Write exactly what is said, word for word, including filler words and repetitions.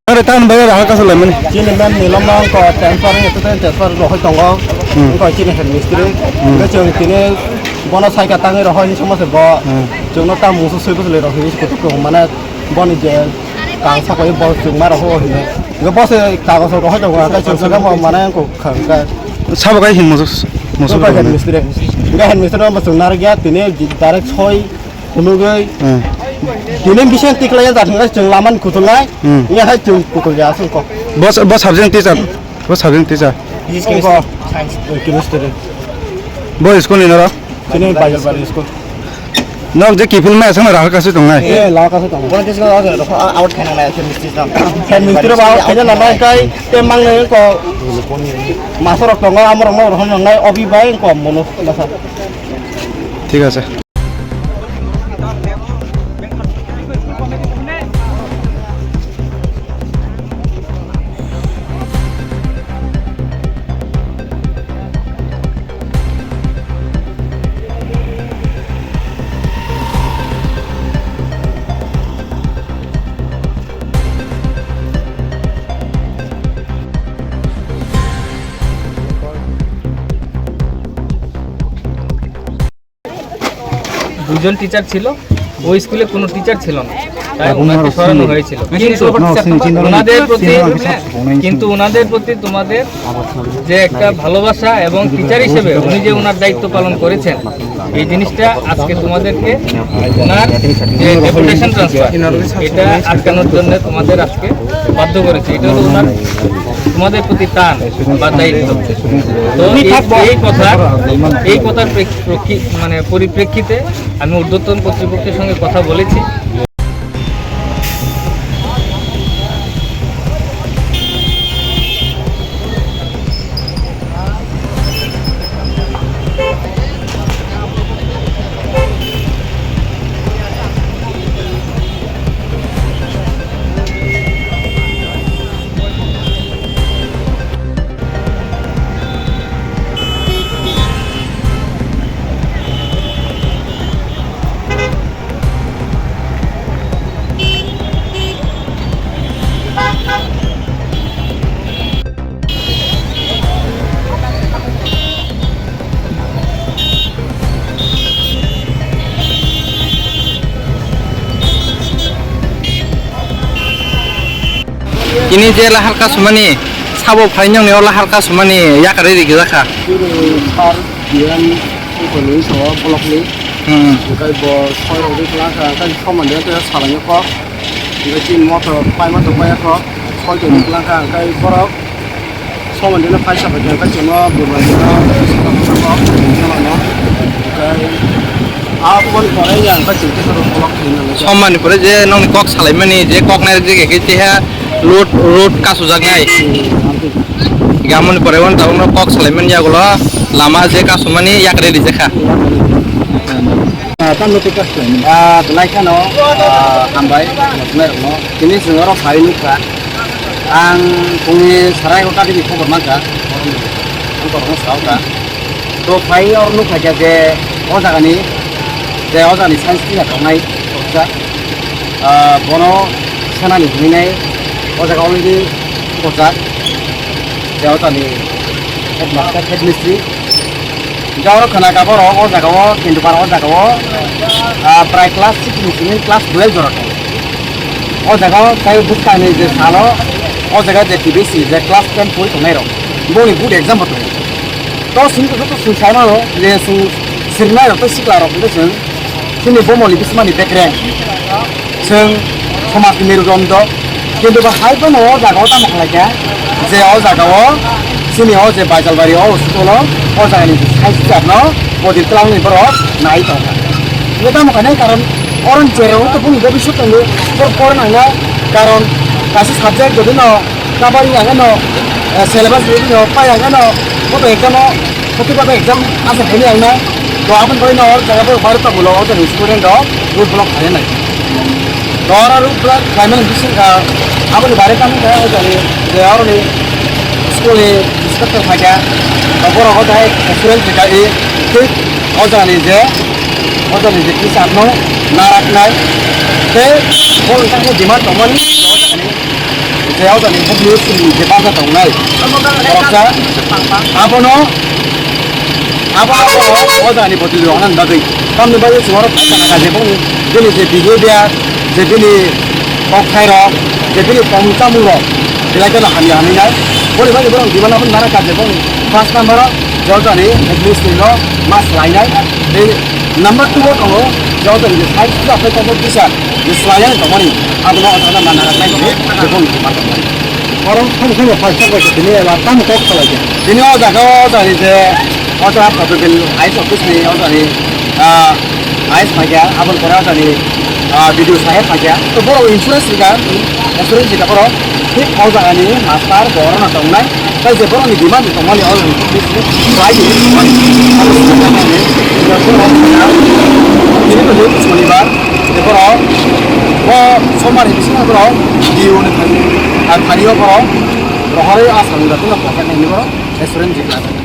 Are tan bayar halka salai mani. Chini ma'am ni lama ko transfer ni tu transfer rohoi tongo. Hmm. Ko chini head mistri. Hmm. Ko chini bono saika tangi rohoi ni sama se bo. Hmm. Chini tam musu sui bus le rohoi ni kutu ko mana boni je kang sa ko bo chini ma rohoi ni. Ko bo se kang sa rohoi tongo ka chini sa mo mana ko khang ka. Sabo kai hin musu musu ko head mistri. Ko head mistri ma chini nar gya tini direct soi Phunugwi. Hmm. Tini bising tiklai ya jathang chwng laman kuthulnai. Hmm. Iya hai chwng kuthul ya aswk kok. Bo, bo subject teacher. Bo subject teacher. Physics, chemistry. Science, uh, chemistry. Bo school ni noro? Chini Bajalbari school. Nok je kifil mai aswk na rahak aswk tongnai. Eh, lahak aswk tongnai. Bo teacher aswk rokho out khaina nai chemistry sam. Chemistry ba out khaina nai kai te mangnai ko. Masarok tongo amorok no rohon nai obi bai ko mono masa. Thik ase. দুজন টিচার ছিল, ওই স্কুলে কোনো টিচার ছিল না, তাই ওনাকে সরানো হয়েছিল। কিন্তু ওনাদের প্রতি, কিন্তু ওনাদের প্রতি তোমাদের যে একটা ভালোবাসা এবং টিচার হিসেবে উনি যে ওনার দায়িত্ব পালন করেছেন, এই জিনিসটা আজকে তোমাদেরকে ওনার যে ডেপুটেশন ট্রান্সফার, এটা আটকানোর জন্য তোমাদের আজকে বাধ্য করেছে। এটা হলো ওনার তোমাদের প্রতি টান বা দায়িত্ব। তো এই, এই কথার, এই কথার প্রেক্ষ-, প্রকি-, মানে পরিপ্রেক্ষিতে আমি ঊর্ধ্বতন কর্তৃপক্ষের সঙ্গে কথা বলেছি। Kini je lahar kasumani sabo phainong ni o lahar kasumani yakari rijak kha. Chini sir D M Tongkol ni so block ni. Hmm. Hwnkhe bo soi rok ri kwlangkha, hwnkhe somani o tei salai o kok. Hwnkhe chini motor paima tong paikha kok, soi tong ri kwlangkha, hwnkhe borok somani no paisa bai khe, hwnkhe chwngno bwrwi no kok. Hwnkhe aboni pore ya hwnkhe chwng khe borok block khaina nangkha. Somani pore je nongni kok salaimani, je kok nai rwkjak ya khe, keha road, road kasujaknai. Hmm, amtwi. Gamoni pore uan tabukno kok salaimani yagulo lama je kasumani yakre rijak kha. Ah, tamno tei kok salaimani? Ah, belai kheno, ah, hambai, mothumai rokno. Tini chwng oro phai nukha. Ang phungni sarai egarota digi khobor mankha. Ang borokno sao kha. To phai oro nukha khe je o jagani, je o jagani science teacher tongnai, ah, bono senani hinwi nai o jaga already bujak. Je o jagani headmaster, headmistress. Jang oro khna kha borok o jaga o, Kendupara o jaga o, ah, prai class six ni simi class twelve jora tongo. O jaga o tei bwskangni je salo, o jaga je T B C je class ten pori tongnai rok, boni good example tongo. To chwng joto chwng sai mano je chwng swrwngnai rok tei sikla rok hwnkhe chwng chini bomoli bismani bekreng. Chwng somajni merudondo, Kintu ba hai phano o jaga o tamo khlai kha, je o jaga o chini o je Baijalbari o school o, o jaga ni side side no bodi twlang ni borok nai tong kha. Bo tamo khainai karon oro ni cherao to boni bobiswt tongo, bor por nang nai karon kaisa subject jodi no kabari ang no, eh, syllabus jodi no pai ang no, bo to exam o Hoti ba exam asa pheli ang na. To aboni bagwi no or jaga bo baro ta bulo o to student rok road block khaina nai. To oro road block khaimani bising kha aboni bare tamo kha o jani je oro ni school ni inspector phaikha. To borok o jai student phaikha i thik o jani je o jani je teacher no narak nai. Tei bo wngkha khe demand tongmani o jani. Je o jani public ni je bangsa tongnai. Boroksa abono, abono o jani bottle rok nang bagwi. Tamni bagwi chwng oro kha je boni, bini je behavior, je bini kokthairok, je bini tongmung chamungrok belai kheno hamya hamya nai. Boni bagwi borok demand abono nana kha je boni first number o je o jani public ni no mas lainai. Tei number two o tongo je o jani je side to aphai tongo teacher. Je swlainani tongmani, abono o jaga nana rwknai hwnwi bebong ni ma tongmani. Oro thang thang phai thang bai tini eba tamo kok khlai kha. Tini o jaga o jani je o jaga protocol I S office ni o jani, ah, I S phaikha, aboni pore o jani, ah, B D O saheb phaikha. To borok insurance rikha, insurance rikha borok. Thik o jaga ni master borok no tongnai. Tai je borokni demand tongmani o try di tongmani. Tini to date Shonibar, je borok o sombar ni bisingo borok D O ni thani, ar thani o borok rohorwi a salmung da tino pocket ni borok restaurant jikla.